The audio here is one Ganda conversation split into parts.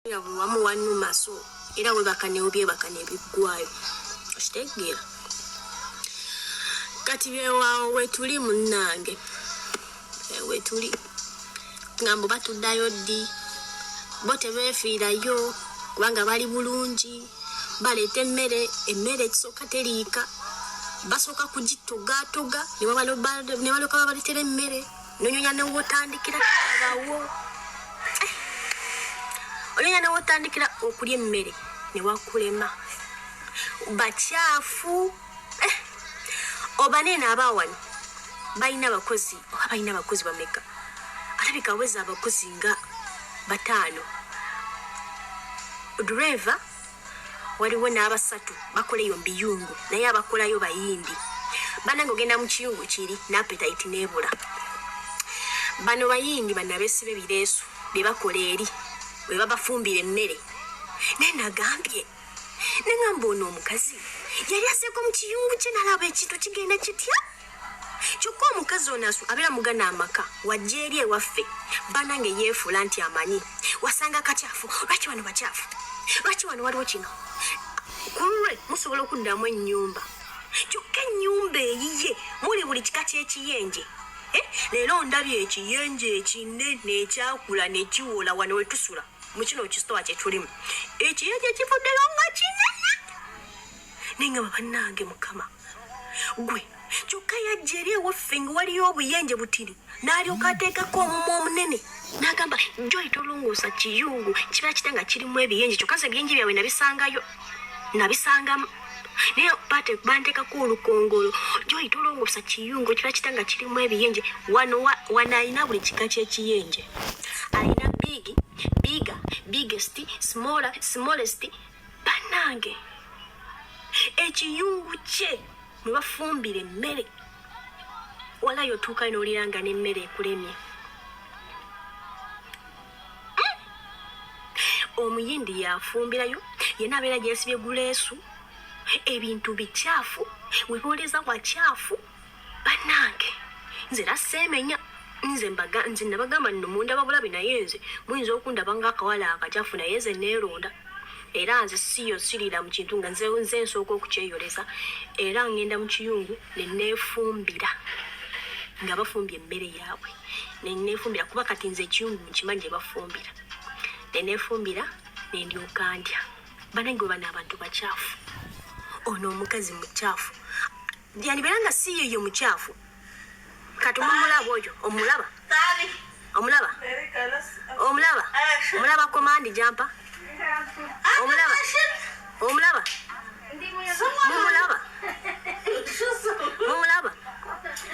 Nga buli wamu wanuma, so era webaka nebyebaka nebiggwayo, okitegeera? Kati byewaawo wetuli munnange. Eh, wetuli ngambo batuddayo ddi? Bo tebeefiirayo kubanga bali bulungi, baleeta emmere. Emmere ekisooka teriika, basooka kugitogatoga ne balyoka babaleetera emmere. Nonyonya newotandikira abawo, eh, onyonya newotandikira okulya emmere newakulema. Bakyafu, eh, obaneeno abawano balina abakozi, oba balina abakozi bameka? Alabika aweza abakozi nga bataano. Driver waliwo n'abasatu bakola eyo mubiyungu, naye abakolayo bayindi. Banange, ogenda mu kiyungu kiri n'appetite nebula. Bano bayindi banabesiba ebireesu byebakola eri bwe babafumbira emmere. Naye nagambye, neŋamba ono omukazi yali aseeko mu kiyungu kye, nalaba ekintu kigenda kitya. Kyokka omukazi ono abeera mugana amaka wajja eri ewaffe. Banange, yeefuula nti amanyi. Wasanga kakyafu, lwaki wano bakyafu, lwaki wano waliwo kino? Ku lulwe musobola okuddamu ennyumba, kyokka ennyumba eyiye muli buli kika ky'ekiyenje. Eh, leero ndabye ekiyenje ekinene ekyakula nekiwola wano wetusula mu kino kisitowa kyetulimu. Ekiyenje kivuddeyo nga kinene, naye nga bannange, mukama gwe. Kyokka yajja eri ewaffe nga waliyo obuyenje butiri, n'alyoka ateekako omumwa omunene n'agamba, "Joy, tolongoosa kiyungu, kiba kita nga kirimu ebiyenje." Kyokka nze ebiyenje byabwe nabisangayo, nabisangamu, naye banteekako olukongolo. "Joy, tolongoosa kiyungu, kiba kita nga kirimu ebiyenje." Wano wano alina buli kika ky'ekiyenje. Alina big, bigger, biggest, smaller, smallest. Bannange, ekiyungu kye mwe bafumbira emmere, walayo otuukayo n'olira nga n'emmere ekulemye. Omuyindi yafumbirayo, yena abeera gyesibye guleesu. Ebintu bikyafu, webooleza wakyafu. Bannange, nze era seemenya. Nze mbaga, nze nabagamba nno mundaba bulabi, naye nze muyinza okundaba ngaakawala akakyafu, naye nze neeronda. Era nze siyo siriira mu kintu nga nze nsooka okukyeyoleza. Era ngenda mu kiyungu ne neefumbira nga bafumbye emmere yaabwe, ne neefumbira, kuba kati nze ekiyungu nkimanyi gye bafumbira, ne neefumbira ne ndyoka ndya. Banange, bano abantu bakyafu. Ono omukazi mukyafu, yandibeera nga si yeyo mukyafu. Kati mumulaba oyo, omulaba, omulaba, omulaba, omulaba command jampa, omulaba, omulaba, mumulaba, mumulaba.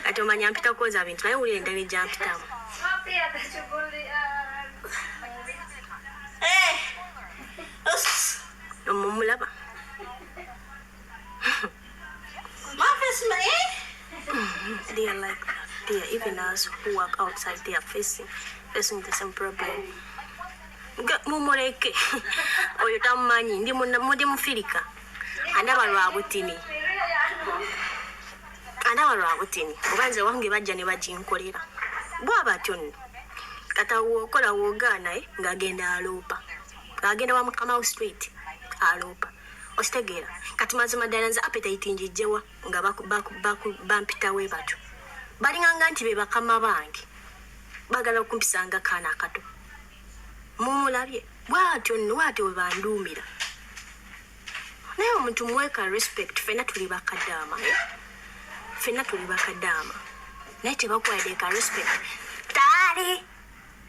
Kati omanya mpita kwoza bintu, naye wulira endala ejampitamu. ما فيها تقول لي ايه. Mumulaba. ما في اسمه ايه. They are like that. They are even us who work outside, they are facing the same problem. Mumuleke oyo, tamumanyi. Ndi ndi mufirika, andaba lwa butini, andaba lwa butini. Oba nze wange bajja ne baginkolera bwaba atyo nno. Kata wokola woogaana, eh, ng'agenda aloopa, ng'agenda wa mukama street aloopa, okitegeera? Kati mazima ddala nze appetite njijjewa nga bampitawe batyo? Balinganga nti be bakama bange, bagala okumpisanga kaana akato. Mumulabye bwatyo nno, bwatyo bwe banduumira. Naye omuntu muweka respect. Fenna tuli bakadaama, eh? Fenna tuli bakadaama, naye tebakuwadde ka respect. Taali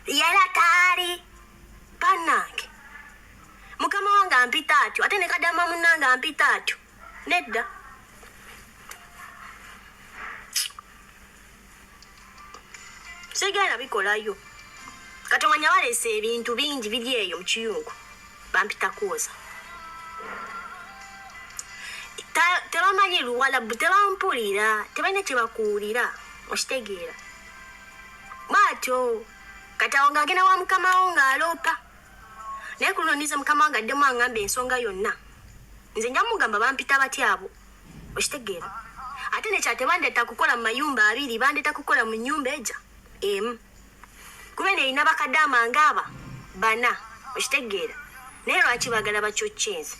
yala taali. Bannange, mukama wange ampita atyo, ate ne kadaama munnange ampita atyo, nedda. Sigenda bikolayo. Kati omanya baleese ebintu bingi biri eyo mu kiyungu, bampita kwoza. Tebamanyi luwalabu, tebampulira, tebalina kyebakuwulira, okitegeera? Bwatyo kati awo ng'agenda wa mukama wo ng'aloopa. Naye ku luno nize mukama wange addemu aŋŋamba ensonga yonna, nze nja mugamba bampita batya abo, okitegeera? Ate nekya tebandeeta kukola mu mayumba abiri, bandeeta kukola mu nyumba eja emu, kuba eno erina bakadaama ngaaba bana, okitegeera? Naye lwaki baagala bakyokye nze?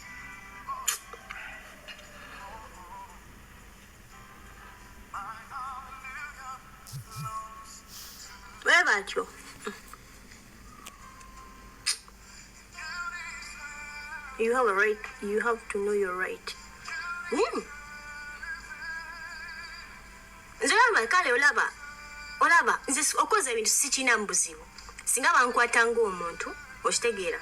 Bwe batyo. You have a right, you have to know your right. Nze olaba kale olaba olaba nze okoza ebintu sikirina mu buzibu. Singa bankwata ng'omuntu, okitegeera.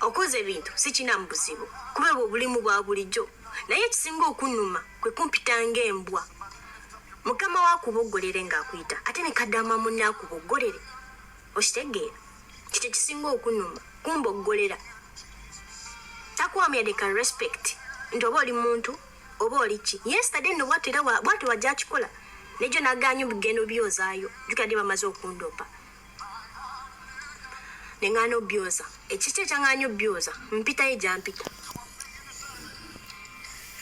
Okoza ebintu sikirina mu buzibu kuba obwo obulimu bwa bulijjo. Naye ekisinga okunnuma kwe kumpita ng'embwa. Mukama wo akuboggolere ng'akuyita ate ne kadaama munne akuboggolere. Okitegeera? Kikyo ekisinga okunnuma, kumboggolera. Takuwamu yadde ka respect nti oba oli muntu oba oli ki. Yesterday nno bwatyo era bwatyo wajja akikola. Nejjo nagaanye obugenda obyozaayo. Jjukira ddi bamaze okundopa. Ne ŋŋaana obyoza. Ekiki ekyaŋŋaanya obyoza? Mpitayo gyampita.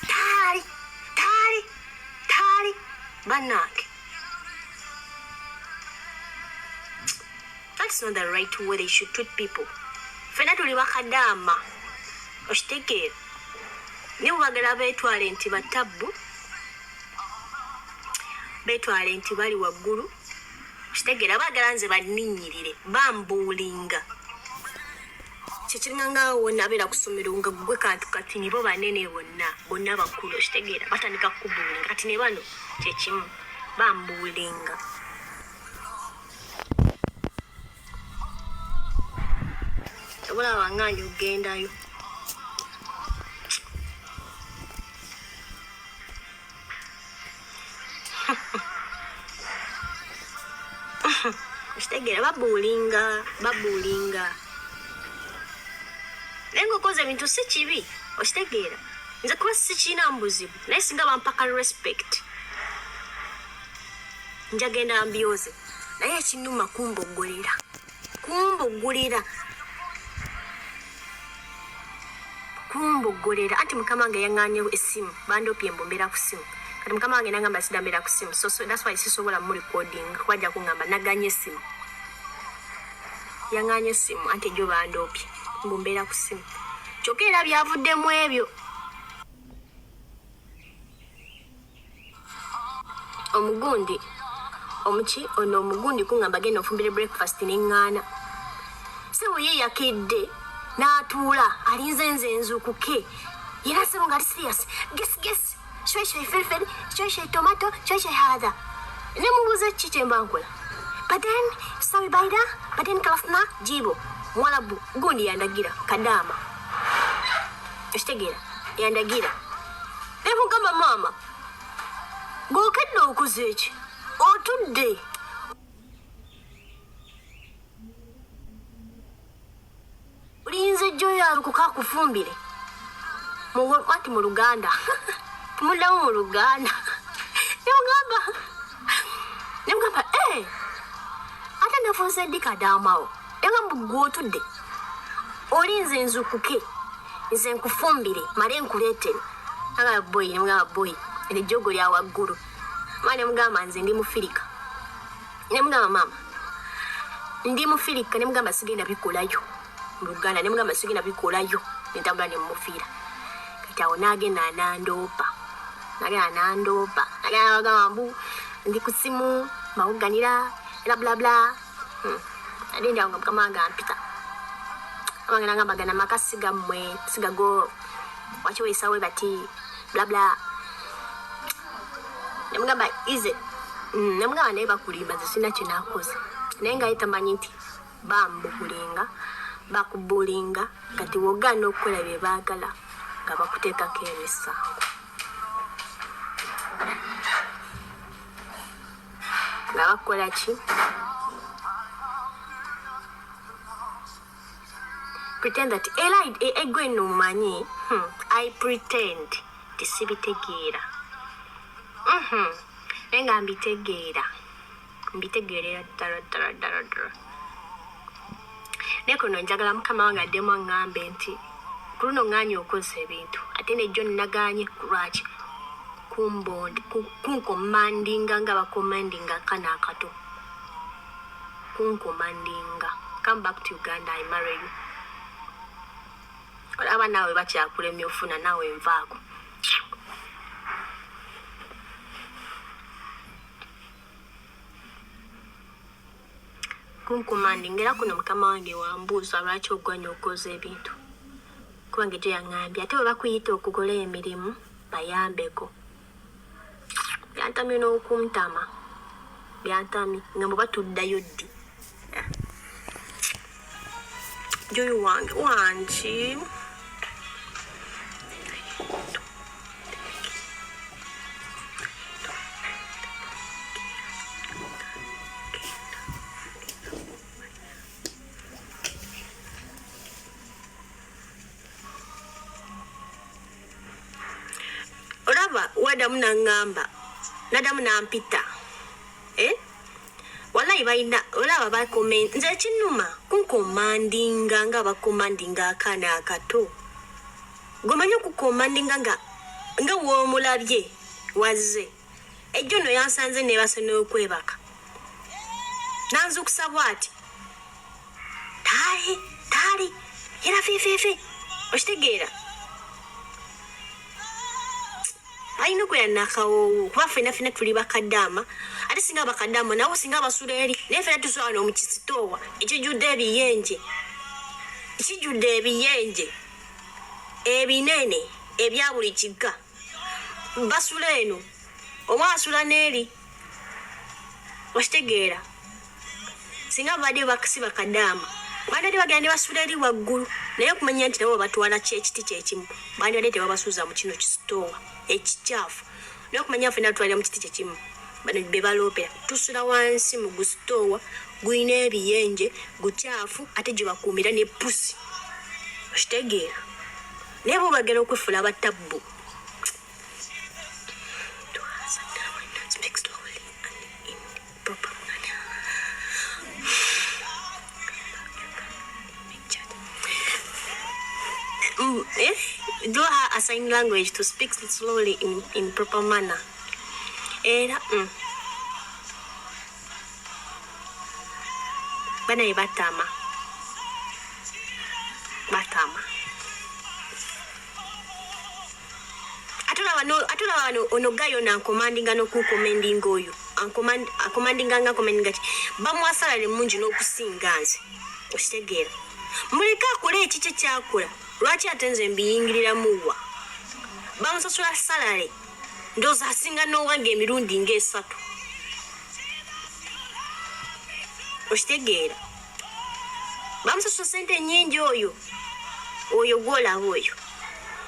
Taali, taali, taali, bannange. That's not the right way they should treat people. Ffenna tuli bakadaama. Okitegeera? Naye bwe baagala beetwale nti batabbu, beetwale nti bali waggulu. Okitegeera? Baagala nze banninnyirire, bambuulinga. Kyekiringa nga wonna abeera ku ssomero nga gwe kantu kati nibo banene bonna, bonna bakulu. Okitegeera? Batandika kukubuulinga. Kati ne bano kyekimu, bambuulinga. Obulaba nganje okugendayo. Okitegeera? Babuulinga, babuulinga. Naye ng'okoze ebintu si kibi, okitegeera? Nze kuba sikirina mu buzibu, naye singa bampaka respect njagenda mbyoze. Naye ekinnuma kumboggolera, kumboggolera, kumboggolera. Anti mukama wange yaŋŋaanye essimu, bandopye mbu mbeera ku ssimu. Kati mukama wange nangamba sidda mbeera ku ssimu, so that's why sisobola mu recording kuba ajja kuŋŋamba naganye essimu. Yaŋŋaanye essimu anti ejjo bandopye mbu mbeera ku ssimu. Kyokka era byavuddemu ebyo. Omugundi omuki ono omugundi kuŋŋamba genda ofumbire breakfast ne ŋŋaana. Ssebo ye yakedde n'atuula alinze nze nzuukuke. Era ssebo ng'ali serious. Gesi gesi, shwei shwei filfil, shwei shwei tomato, shwei shwei haadha. Ne mubuuza ki kye mba nkola. But then sawi baida, but then kalasna jibo. Muwalabu gundi yandagira kadaama. Okitegeera? Yandagira. Ne mugamba maama, ng'okedde okoze ki? Otudde. Olinze jjo yalukuka akufumbire. Anti mu Luganda. Muddamu mu Luganda. Ne mugamba, ate nafunze ddi kadaamawo? Yagamba gwe otudde. Olinze nzukuke. Nze nkufumbire, male nkuleetere. Agamba boy, ne mugamba boy, ejjoogo lya waggulu. Mama ne mugamba nze ndi Mufirika. Ne mugamba maama, ndi Mufirika. Ne mugamba sigenda bikolayo mu Luganda. Ne mugamba sigenda bikolayo. Ne ntambula ne mufiira. Kati awo n'agenda n'andoopa. N'agenda n'andoopa. N'agenda n'agamba mbu ndi ku ssimu, mbawugganira, era bla bla. Ate ndi awo nga mukama wange ampita. Abange n'agamba gano amaka si gammwe, si gago, waki weeyisa bwe bati, bla bla. Ne mugamba is it? Ne mugamba naye bakulimba nze sirina kye naakoze. Naye nga ye tamanyi nti bambugulinga, bakubulinga, kati bw'ogaana okukola bye baagala nga bakuteekako emisango. Nga bakukola ki? Pretend that era eggwe nno mumanyi, I pretend nti sibitegeera. Naye nga mbitegeera. Mbitegeerera ddala ddala ddala ddala. Naye kuno njagala mukama wange addemu aŋŋambe nti ku luno ŋŋaanye okozesa ebintu ate nejjo nagaanye lwaki kunkomandinga nga bakomandinga akana akato. Kunkomandinga. Come back to Uganda, I marry you. Aba naawe bakyakulemya ofuna naawe nvaako. Kunkumandinga era kuno mukama wange wambuuza lwaki ogwanya okwoza ebintu, kubanga egyo yaŋŋambye ate bwe bakuyita okugola emirimu bayambeko. Byantamye n'okuntama, byantamye nga mbu batuddayo ddi. Joyi wange wangi. Olaba wadamu naŋŋamba, nadamu nampita, eh? Wallahi balina olaba bakomen nze ekinnuma kunkomandinga nga bakomandinga akaana akato gwemanyi okukomandinga nga nga womulabye wazze ejjo no yansanze nebase n'okwebaka nanzukusa bwati taali taali era fefefe okitegeera alina okwera nakawoowo kuba fena fena tuli bakadaama ate singa bakadaama nabo singa basula eri naye fena tusula wano mukisitoowa ekijjudde ebiyenje kijjudde ebiyenje ebinene ebya buli kika basula eno omu asula n'eri okitegeera singa babadde si bakadaama bandibadde bagenda ne basula eri waggulu naye okumanya nti nabo babatwala kyekiti kyekimu bandibadde tebabasuuza mu kino kisitoowa ekikyafu naye okumanya fena tutwalira mu kiti kyekimu bano be baloopera tusula wansi mu gusitoowa gulina ebiyenje gukyafu ate gye bakuumira ne pusi okitegeera naye bo bagera okwefula abatabbu. Do her a sign language to speak slowly in proper manner. Era banaye batama batama ate olaba wano ono gayo nankomandinga n'okunkomendinga oyo akomandinga nga akomandinga ki bamuwa salary mungi n'okusinga nze okitegeera muleke akole ekikye kyakola lwaki ate nze mbiyingiriramu wa bamusasula salary ndowooza asinga n'owange emirundi ng'esatu okitegeera bamusasula sente nyingi oyo oyo gwolaba oyo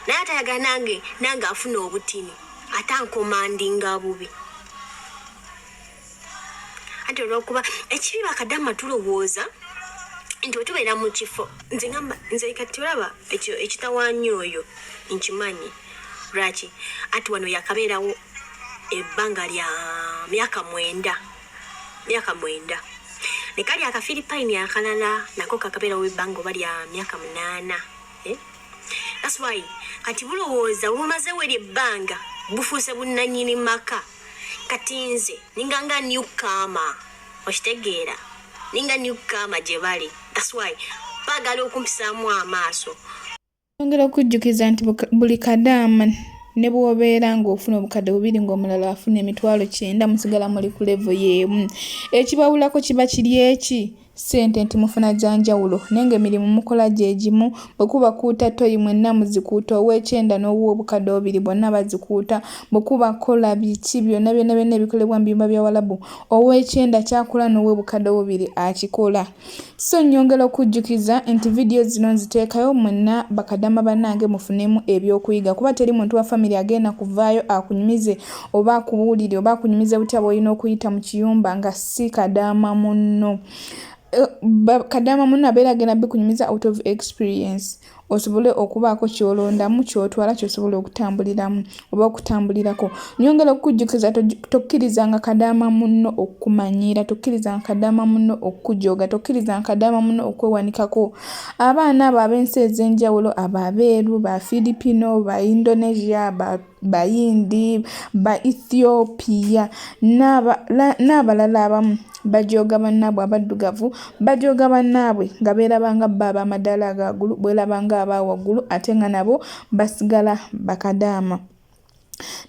naye ate ayagala nange nange afuna obutini ate ankomandinga bubi anti olwokuba ekibi bakadama tulowooza nti wetubeera mu kifo nze ngamba nze kati olaba ekyo ekitawaanya oyo nkimanyi lwaki anti wano yakabeerawo ebbanga lya myaka 9 myaka 9 ne kali akafilipayini akalala nako kakabeerawo ebbanga oba lya myaka 8 eh? That's why kati bulowooza bumazeewo eryo ebbanga bufuuse bunnannyini maka kati nze ninga nga newcomer okitegeera ninga newcomer gye bali that's why baagala okumpisaamu amaaso. Nyongera okujjukiza nti buli kadaama ne bw'obeera ng'ofuna obukadde bubiri ng'omulala afuna 900,000 musigala muli ku levo y'emu. Ekibawulako kiba kiri eki? Ssente nti mufuna za njawulo naye ng'emirimu mukola gye gimu. Bwe kuba kuuta ttoyi mwenna muzikuuta, ow'ekyenda n'ow'obukadde obubiri bonna bazikuuta. Bwe kuba kukola biki byonna byonna byonna ebikolebwa mu biyumba by'Abawalabu, ow'ekyenda ky'akola n'ow'obukadde obubiri akikola. So nnyongera okujjukiza nti vidiyo zino nziteekayo mwenna bakadama bannange mufunemu ebyokuyiga kuba teri muntu wa famire agenda kuvaayo akunyumize oba akubuulire oba akunyumize butya bw'olina okuyita mu kiyumba nga si kadaama munno. Kadaama munno abeera agenda bikunyumiza out of experience osobole okubaako ky'olondamu ky'otwala ky'osobola okutambuliramu oba okutambulirako. Nyongera okukujjukiza tokkirizanga kadaama munno okukumanyiira, tokkirizanga kadaama munno okukujooga, tokkirizanga kadaama munno okwewanikako. Abaana abo ab'ensi ez'enjawulo abo abeeru, ba Filipino, ba Indonesia, ba Bayindi, ba Ethiopia n'abalala abamu bajooga bannaabwe abaddugavu, bajooga bannaabwe nga beeraba nga bo ab'amadaala agaagulu, beeraba nga ng'aba waggulu ate nga nabo basigala bakadaama.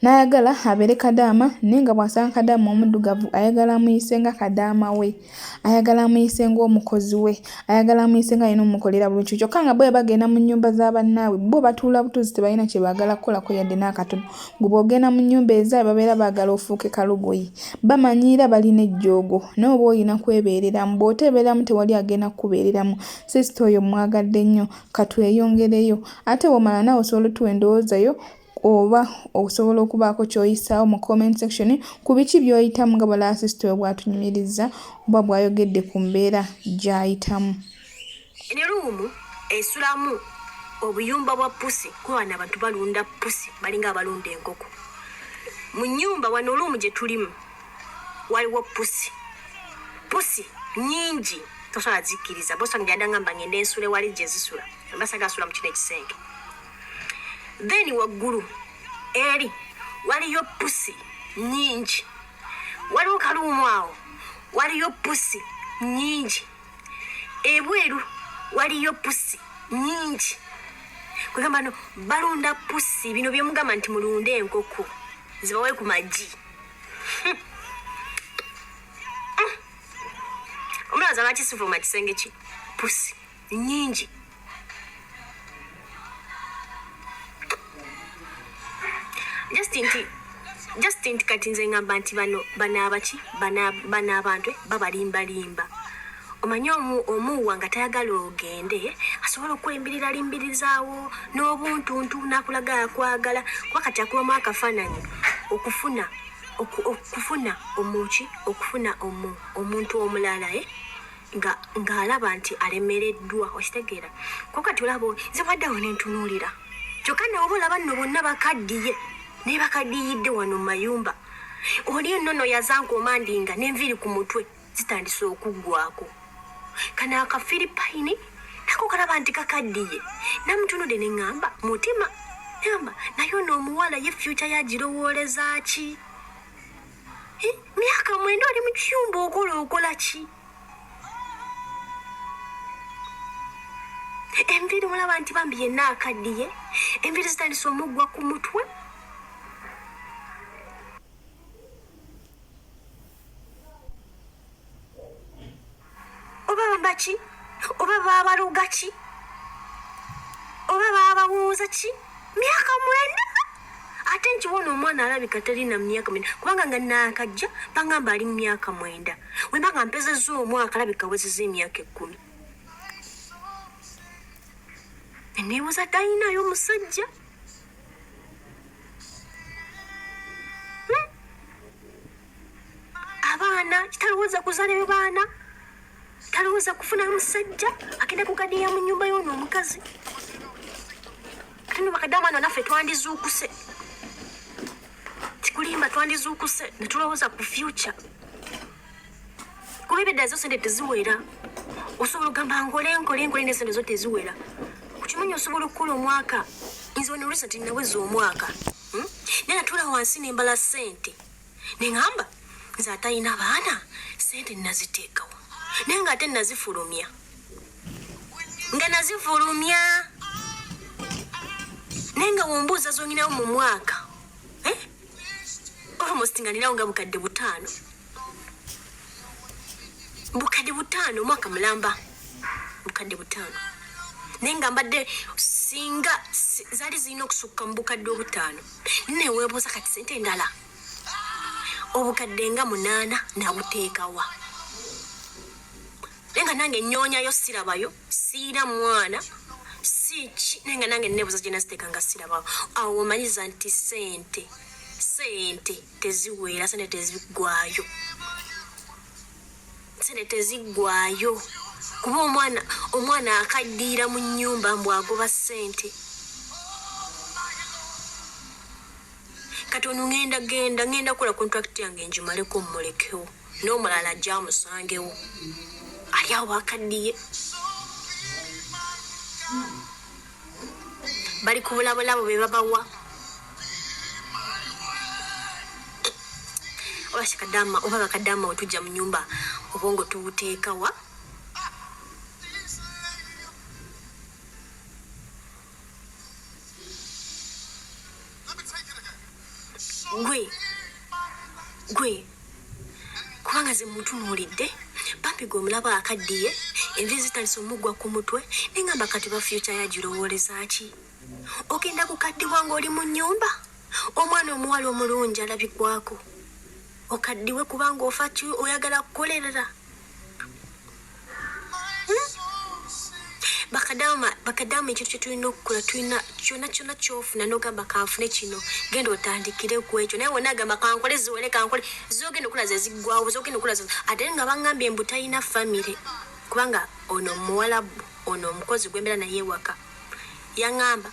N'ayagala abeere kadaama naye nga bw'asanga kadaama omuddugavu ayagala amuyise nga kadaama we, ayagala amuyise ng'omukozi we, ayagala amuyise ng'alina omukolera buli kimu. Kyokka nga bo bwe bagenda mu nnyumba za bannaabwe bo batuula butuuzi tebalina kye baagala kukolako yadde n'akatono. Ggwe bw'ogenda mu nnyumba ezaabwe babeera baagala ofuuke kalogoyi. Bamanyiira balina ejjoogo naye oba olina kwebeereramu. Bw'oteebeereramu tewali agenda kukubeereramu. Siisita oyo mmwagadde nnyo. Ka tweyongereyo. Ate bw'omala naawe osobola otuwa endowooza yo oba osobola okubaako ky'oyisaawo mu comment section ku biki by'oyitamu nga bw'olaba sister oyo bw'atunyumirizza oba bw'ayogedde ku mbeera gy'ayitamu. Eno room esulamu obuyumba bwa pusi kuba bano abantu balunda pusi balinga abalunda enkoko mu nyumba wano room gye tulimu waliwo pusi pusi nyingi tosobola zikkiriza bosi wange yadda ngamba ngende nsule wali gye zisula mbasaga asula mu kino ekisenge Then waggulu eri waliyo pusi nyingi, waliwo kaluumu awo waliyo pusi nyingi, ebweru waliyo pusi nyingi. Kwegamba no balunda pusi, bino byemugamba nti mulunde enkoko zibawe ku magi. Omulaza lwaki sifuluma kisenge ki pusi nyingi. Just nti just nti kati nze ngamba nti bano bano abaki bano bano abantu eh, babalimbalimba omanyi omuwa nga tayagala ogende asobola okulimbirira limbirizaawo n'obuntuntu n'akulaga akwagala kuba kati akubamu akafaananyi okufuna okufuna omuki okufuna omuntu omulala eh? nga ng'alaba nti alemereddwa okitegeera ko kati olaba nze bwadde awo nentunuulira kyokka nawe oba olaba nno bonna bakaddiye naye bakaddiyidde wano mu mayumba oli nnono yazankomandinga n'enviiri ku mutwe zitandise okuggwako kano akafiripayini nako kalaba nti kakaddiye namutunudde ne ŋŋamba mutima ŋŋamba naye ono omuwala ye fyuca yagirowooleza ki myaka mwenda oli mu kiyumba okola okola ki Enviiri mulaba nti bambi yenna akaddiye, enviiri zitandise omuggwa ku mutwe. Oba bamba ki? Oba baabaloga ki? Oba baabawunza ki? Myaka mwenda ate nkiwona omwana alabika talina myaka mwenda kubanga nga naakajja bangamba ali mu myaka mwenda wemba nga mpezezza omwaka alabika awezezza emyaka ekkumi neneebuuza talinayo omusajja hmm? Abaana kitalowooza kuzalayo baana talowooza kufuna musajja agenda kukadiya mu nyumba yono omukazi ate no bakadama no naffe twandizuukuse kikulimba twandizuukuse netulowooza ku future kuba ebedda zo sente teziwera osobola ogamba nkole nkole nkole ne sente zo teziwera kukimanyi osobola okukola omwaka nze wano recent naweza omwaka hmm? Naye natula wansi nembala sente Nengamba nze atalina baana sente naziteekawo naye nga ate nazifulumya nga nazifulumya naye nga wombuuza zonyinawo mu mwaka eh? Almost nga ninawo nga bukadde butaano bukadde butaano omwaka mulamba bukadde butaano naye nga mbadde singa zaali zirina okusukka mu bukadde obutaano neweebuuza kati sente endala obukadde nga munaana nabuteekawa naye nga nange nyoonyayo sirabayo siina mwana siki naye nga nange nebuuza gye naziteeka nga sirabawo awo omanyiza nti sente sente teziweera sente teziggwayo sente teziggwayo kuba omwana omwana akaddiira mu nnyumba mbu agoba sente kati ono ngenda genda ngenda kukola contract yange ngimaleko mmulekewo n'omulala ajja amusangewo ali awo akaddiye bali ku bulabolabo be babawa oba kikadama oba bakadama wetujja mu nyumba obwongo tubuteekawa. Gwe gwe kubanga ze mutunuulidde bambi gwe omulaba akaddiye, envi zitandise omuggwa ku mutwe, neŋamba kati ba future yagirowooleza ki? Ogenda kukaddibwa ng'oli mu nnyumba, omwana omuwala omulungi alabigwako, okaddiwe kubanga ofa ki? Oyagala kukolerera. Bakadaama, bakadaama, ekintu kyetulina okukola, tulina kyona kyona kyofuna nogamba kanfune kino, genda otandikire ku ekyo. Naye wona agamba kankole ziwere, kankole zogenda okula ze ziggwawo, zogenda okula ate nga baŋŋambye mbu talina famire, kubanga ono muwalabu, ono omukozi gwembeera naye ewaka yaŋŋamba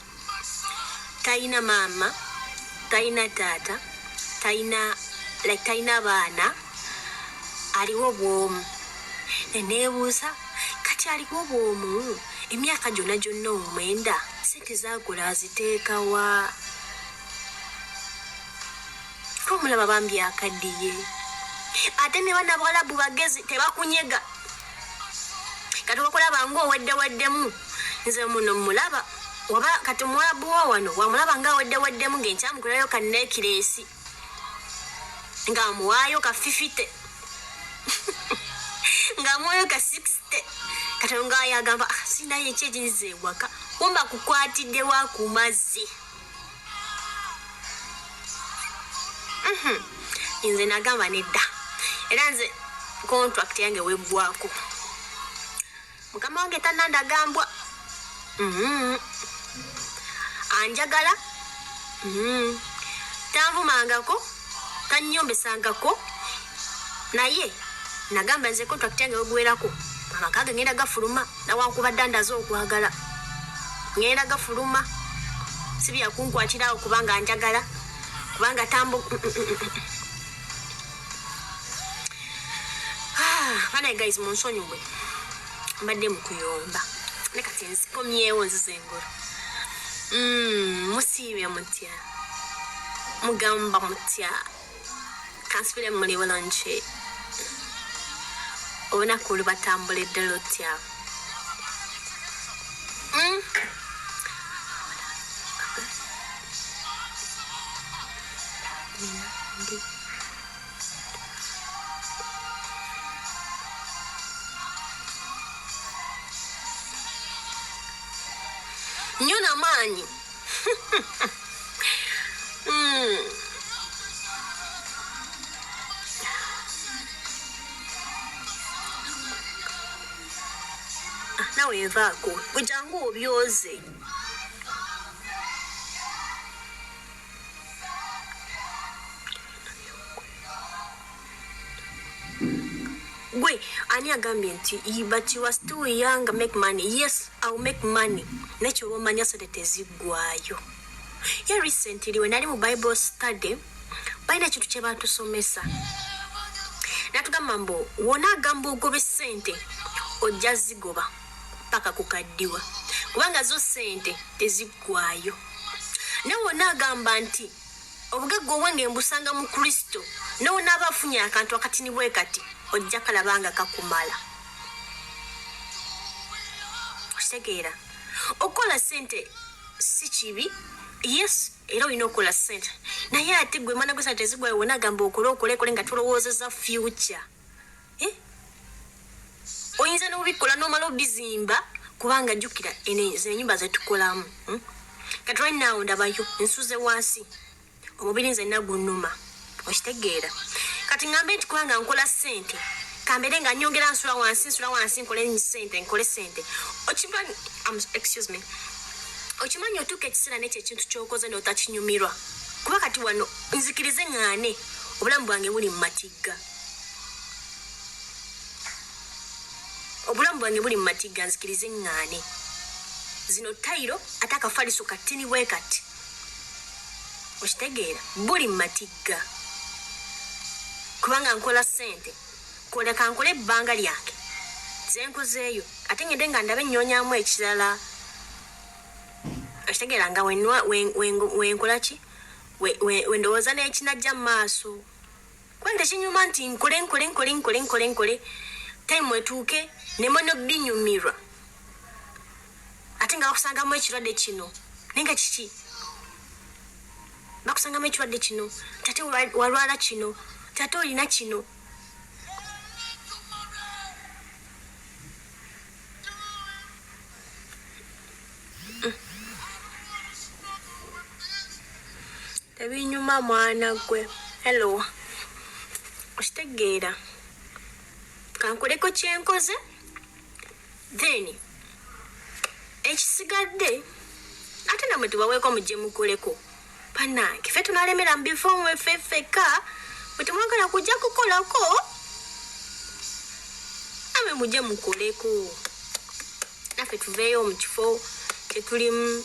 talina maama, talina taata, talina like talina baana, aliwo bwomu. Neneebuuza kati aliwo bwomu emyaka gyonna gyonna 9, sente zakola aziteekawa? Omulaba bambi akaddiye, ate ne bana bawalabu bagezi, tebakunyega. Kati wakulaba nga oweddeweddemu, nze muno mulaba oba kati muwalabu wo wano wamulaba nga aweddeweddemu, ng'enkyamukulayo ka necklace, ng'amuwaayo ka 50, ng'amuwaayo ka 60. Kati ngaayo agamba, "Ah, sinayo eki ekinyiza ewaka." Wumba kukwatidde wa ku mazzi. Nze nagamba nedda, era nze contract yange weggwako, mukama wange tanandagambwa. Anjagala. Tanvumangako, tannyombesangako, naye nagamba nze contract yange wegwerako, amaka ge ngenda gafuluma, nawankubadde andaze okwagala, ngenda gafuluma. Si byakunkwatirawo kubanga njagala, kubanga tambu. Banaye guys, munsonyiwe, mbadde mukuyomba ne kati nzikomyewo, nziza engolo. Musiibye mutya? Mugamba mutya? Kansubire muli bulungi. Olunaku lubatambulidde lutya? Nina ndi nnyo namaanyi. Ah, nawe nvaako gwe, jangu obyoze. Gwe ani agambye nti but you are still young, make money"? Yes, I will make money, naye kyoba omanya sente teziggwayo. Ye recently we nali mu Bible study, balina ekintu kye batusomesa, natugamba mbu wona agamba ogobe sente, ojja zigoba paka kukaddiwa, kubanga zo sente teziggwayo. Naye wona agamba nti obugagga obwange mbusanga mu Kristo, newonaaba afunye akantu akatini bwe kati, ojja kalaba nga kakumala. Okitegeera? Okukola sente si kibi, yes, era olina okukola sente, naye ate gwe mwana gwe, sente tezigwayo. Wona agamba okole, okole, okole nga tulowoozeza future, eh? Oyinza n'obikola n'omala obizimba, kubanga jjukira zino enyumba zetukolamu, Kati right now ndabayo nsuze wansi, omubiri nzenna gunnuma. Okitegeera? Kati ŋŋambe nti kubanga nkola ssente, kambeere nga nyongera nsula wansi, nsula wansi, nkole ssente, nkole ssente. Okimanyi, excuse me, okimanyi otuuka ekiseera nekyo ekintu kyokoze n'otakinyumirwa, kuba kati wano nzikirize ŋŋaane, obulamu bwange buli mu matigga, obulamu bwange buli mu matigga. Nzikirize ŋŋaane, zino tayiro ate akafaliso katini bwe kati. Okitegeera? Buli mu matigga kubanga nkola ssente. Koleka nkole ebbanga lyange zenkozeeyo, ate ngende nga ndabe nnyonyamu ekirala. Okitegeera? Nga wenkola ki, wendowooza n'ekinajja mu maaso, kubanga tekinyuma nti nkole, nkole, nkole, nkole, nkole, nkole, time etuuke nemwe nobinyumirwa, ate nga bakusangamu ekirwadde kino. Naye nga kiki? Bakusangamu ekirwadde kino, tate walwala kino, tate olina kino. Tebinyuma mwana gwe. Hello, okitegeera? Kankoleko kyenkoze, then ekisigadde ate namwe tubaweeko, mujje mukoleko. Bannange, ffe tunalemera mu bifo ffe ffekka, bwe temwagala kujja kukolako, namwe mujje mukoleko, naffe tuveeyo mu kifo kyetulimu.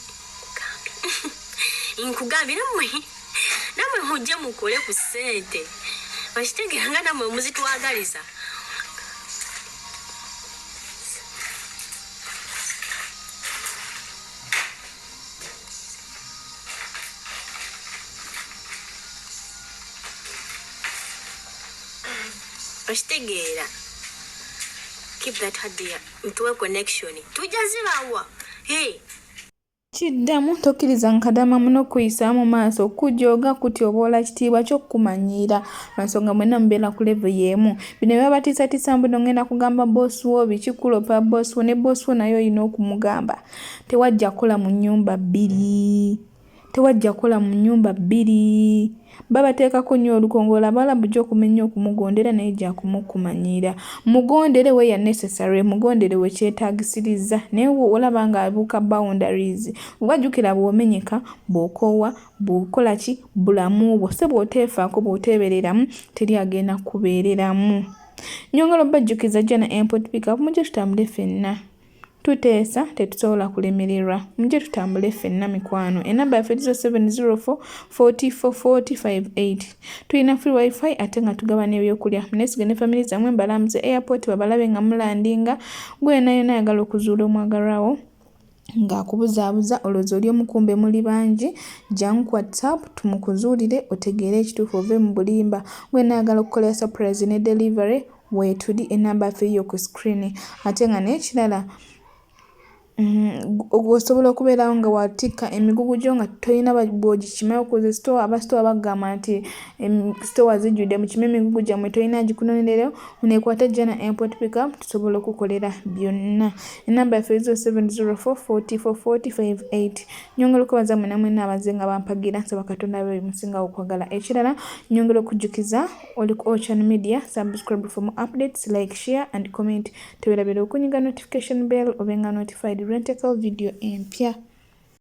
Nkugambye, namwe mujje mukole ku ssente, okitegeera? Nga namwe muzitwagaliza. Okitegeera? Keep that idea, mutuwe connection, tujja zibawa. Hey. Kiddamu, tokkiriza nkadama muno kuyisa mu maaso, okujooga, kutyoboola kitiibwa ky'okukumanyiira, lwa nsonga mwenna mubeera ku level y'emu. Bino byabatiisatiisa mbu ngenda kugamba boss wo biki, kulopa boss wo, ne boss wo naye olina okumugamba. Tewajja kukola mu nnyumba bbiri, tewajja kukola mu nnyumba bbiri. Babateekako nnyo olukongoola. Abawalabu gy'okumenya okumugondera, naye gyakumukumanyiira. Mugondere where necessary, mugondere we kyetaagisiriza, naye olaba ng'abuuka boundaries, oba jjukira bw'omenyeka, bw'okoowa, bw'okola ki, bulamu bwo so bw'oteefaako, bw'oteebereramu, teri agenda kubeereramu. Nyongera obajjukiza Jana Airport Pickup, mujje tutambule ffenna. Tuteesa, tetusobola kulemererwa. Mujje tutambule ffenna, mikwano. Enamba yaffe 0704 44 4058. Tulina free WiFi ate nga tugaba n'ebyokulya. Muneesige ne family zammwe, mbalambuze airport, babalabe nga mulandinga. Gwe yonna yonna ayagala okuzuula omwagalwawo ng'akubuzaabuza, olowooza oli omukumbe, muli bangi, jangu ku WhatsApp tumukuzuulire, otegeere ekituufu, ove mu bulimba. Gwe ayagala okukolera surprise ne delivery, weetuli. Enamba yaffe yiyo ku screen. Ate nga n'ekirala, osobola okubeerawo nga watikka emigugu gyo nga tolina bw'ogikimayo ku store. Aba store bagamba nti store zijjudde, mukime emigugu gyammwe, tolina gikunonerero, nekwata Jana Airport Pickup, tusobola okukolera byonna. Enamba yaffe 0704 44 4058. Nyongera okubaza mwena mwena abazze nga bampagira. Nsaba Katonda abe musinga okwagala. Ekirala, nyongera okujjukiza, oli ku Ocean Media, subscribe for more updates, like, share and comment. Tewerabira okunyiga notification bell, obenga notified lwenteekawo video empya.